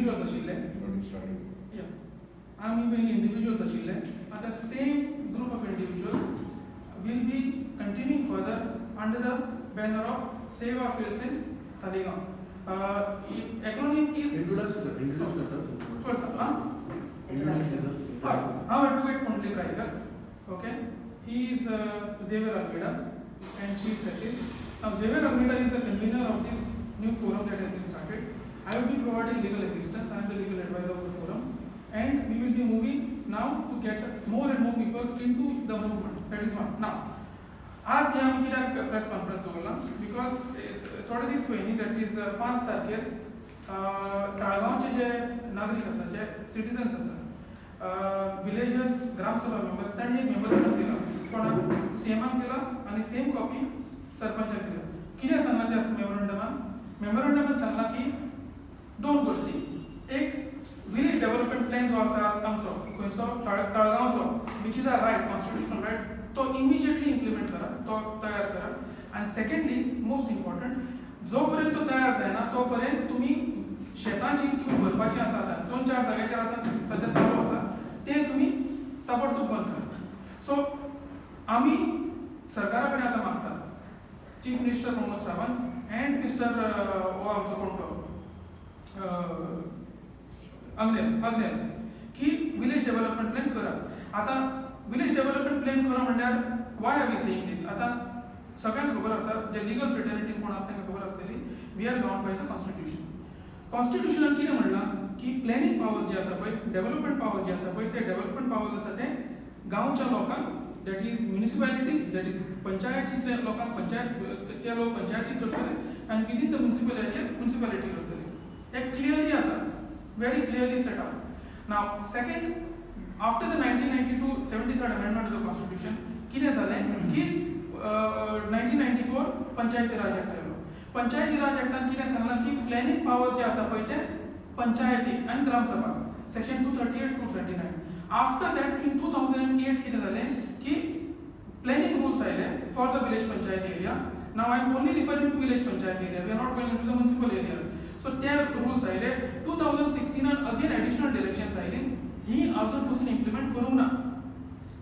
इंडिविज्युअल्स आशिल्ले. Yeah. आमी पयलीं इंडिविज्युअल्स आशिल्ले. आतां same group of individuals will be continuing further under the banner of Save Our Fields in Taleigao. Acronym is introduce करता. करता आं. इंट्रोडक्शन. हय, हांव advocate Pundalik Raikar, okay. He is Xavier Almeida and she is Cecil. Now, Xavier Almeida is the convener of this new forum that has been started. I will be providing legal assistance. I am the legal advisor of the forum, and we will be moving now to get more and more people into the movement. That is one. Now, आज हे आमी कित्याक press conference दवरला? Because थोडे दीस पयलीं, that is 5 तारखेर, ताळगांवचे जे नागरीक आसा, जे सिटीजन्स आसा, विलेजर्स, ग्रामसभा मेंबर्स, तांणी एक मेमोरंडम दिला. कोणाक? सीएमाक दिला आनी सेम कॉपी सरपंचाक दिला. कितें सांगलां त्या मेमोरंडमान? मेमोरंडमान सांगलां की दोन गोश्टी. एक, विलेज डेव्हलपमेंट प्लॅन जो आसा आमचो, खंयचो, ताळगांवचो, which is a right, constitutional right, तो इमिजिएटली इम्प्लिमेंट करा, तो तयार करा. आनी सेकंडली, मोस्ट इम्पॉर्टंट, जो पर्यंत तो तयार जायना तो पर्यंत तुमी शेतां जी तुमी भरपाची आसा, आतां दोन चार जाग्याचेर आतां सद्या चालू आसा, ते तुमी ताबडतोब बंद करा. सो आमी सरकारा कडेन आतां मागता, chief minister Pramod Sawant and mister हो आमचो कोण तो अग्नेल, अग्नेल, की विलेज डेव्हलपमेंट प्लॅन करा. आतां विलेज डेव्हलपमेंट प्लॅन करा म्हणल्यार, why are we saying this? आतां सगळ्यांक खबर आसा, जे लिगल फ्रेटर्निटीन कोण आसा तांकां खबर आसतली, we are governed by the constitution. कॉन्स्टिट्युशनान कितें म्हणलां की प्लॅनिंग पावर्स जे आसा पळय, डेव्हलपमेंट पावर्स जे आसा पळय, ते डेव्हलपमेंट पावर्स आसा ते गांवच्या लोकांक, that is municipality, that is पंचायतींतल्या लोकांक, पंचायत, ते लोक पंचायतीक करतले आनी within the municipal area municipality करतले. हे क्लियरली आसा, very clearly set out. Now, second, after the 1992 73rd amendment of the constitution, कितें जालें की 1994 पंचायती राज एक्ट आयलो. पंचायती राज एक्टान कितें सांगलां की प्लॅनिंग पावर जे आसा पळय ते पंचायतीक आनी gram sabha, section 238, 239. After that, in 2008 कितें जालें की प्लॅनिंग रुल्स आयले for the village panchayat area. Now, I am only referring to village panchayat area, we are not going into the municipal areas. So ते रुल्स आयले. 2016 again additional directions आयली. ही अजून पसून implement करूंक ना.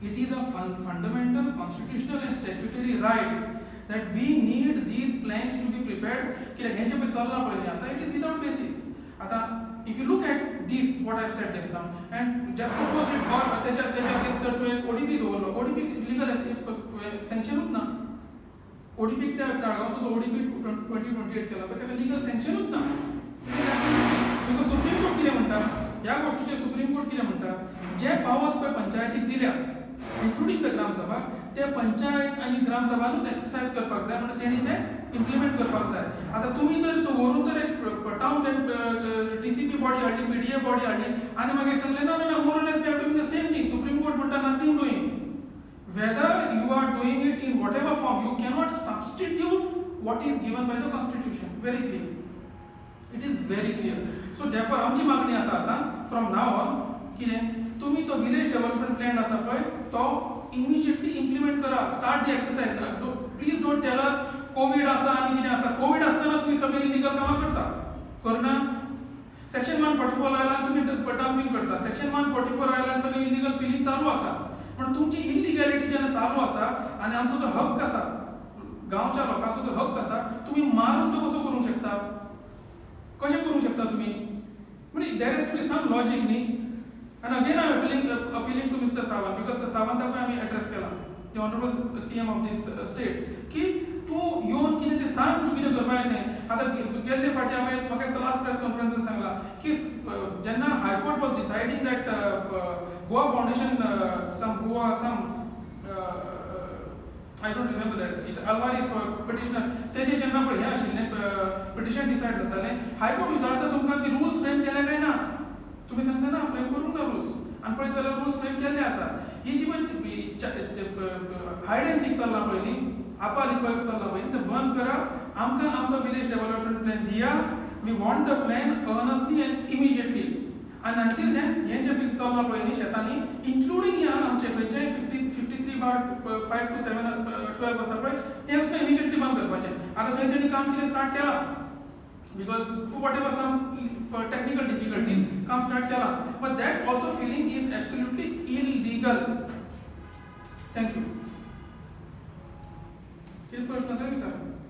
It is a fundamental constitutional and statutory right that we need these plans to be prepared. कित्याक हें जें पळय चल्लां पळय न्ही आतां, it is without basis. आतां if you look at this, what I said just now, and just suppose it, or तेच्या अगेन्स्ट जर तुवें ओडीपी दवरलो, ओडीपी लिगल सँक्शनूच ना. ओडीपीक, त्या ताळगांवचो जो ओडीपी 2028 केला पळय, ताका लिगल सँक्शनूच ना. Because supreme court कितें म्हणटा ह्या गोश्टीचेर? सुप्रीम कोर्ट कितें म्हणटा? जे पावर्स पळय पंचायतीक दिल्या, इन्क्लुडींग the ग्रामसभा, ते पंचायत आनी ग्रामसभानूच एक्सरसायज करपाक जाय म्हणून तेणी ते इम्प्लिमेंट करपाक जाय. आतां तुमी तर दवरून तर एक टावन टीसीपी बॉडी हाडली, पीडीए बॉडी हाडली आनी मागीर सांगलें, ना ना, more less we are doing the same thing. Supreme court म्हणटा, nothing doing. Whether you are doing it in whatever form, you cannot substitute what is given by the constitution. Very clear, it is very clear. So therefore, आमची मागणी आसा आतां from now on कितें, तुमी तो village development plan आसा पळय तो इमिजिएटली इम्प्लिमेंट करा. Start the exercise. Please don't tell us Covid आसा आनी कितें आसा. कोवीड आसतना तुमी सगळीं इलिगल कामां करता, करना? सेक्शन 144 आयला, तुमी डम्पिंग करता. सेक्शन 144 आयला, सगळी इलिगल फिलिंग चालू आसा. पण तुमची इलिगॅलिटी जेन्ना चालू आसा आनी आमचो जो हक्क आसा, गांवच्या लोकांचो जो हक्क आसा, तुमी मारून तो कसो करूंक शकता? कशें करूंक शकता तुमी? म्हणजे there has to be some logic न्ही. आनी again I am appealing to Mister Sawant, because सावंताकूय आमी एड्रेस केला, the honourable CM of this state, की तूं येवन कितें तें सांग, तूं कितें करपाचें तें. आतां गेल्ले फावटी हांवें, म्हाका दिसता लास्ट प्रेस कॉन्फरन्सान सांगलां की जेन्ना High Court was deciding that Goa Foundation, some Goa, some, I don't remember that it, Alvares petitioner, तेजे जेन्ना पळय हें आशिल्लें, पिटिशन डिसायड जातालें, हायकोर्ट विचारता तुमकां की रुल्स फ्रेम केले काय ना? तुमी सांगता ना, फ्रेम करूंक ना रुल्स. आनी पळयत जाल्यार रुल्स फ्रेम केल्ले आसा. ही जी पळय हायड एंड सीक चल्ला पळय न्ही, आपा लिपा चल्ला पळय न्ही, तें बंद करा. आमकां आमचो विलेज डेव्हलपमेंट प्लॅन दिया. We want the plan earnestly and immediately. आनी until then, हें जें बी चल्लां पळय न्ही शेतांनी, इन्क्लुडींग ह्या आमचे खंयचेय 53/5 to 7 12 आसा पळय, तें सुद्दां इमिजिएटली बंद करपाचें. आतां थंय तेणी काम कितें स्टार्ट केलां, because for whatever some technical difficulty. काम स्टार्ट केलां, but that also filling is absolutely illegal. Thank you. कितें प्रश्न आसा, विचारा.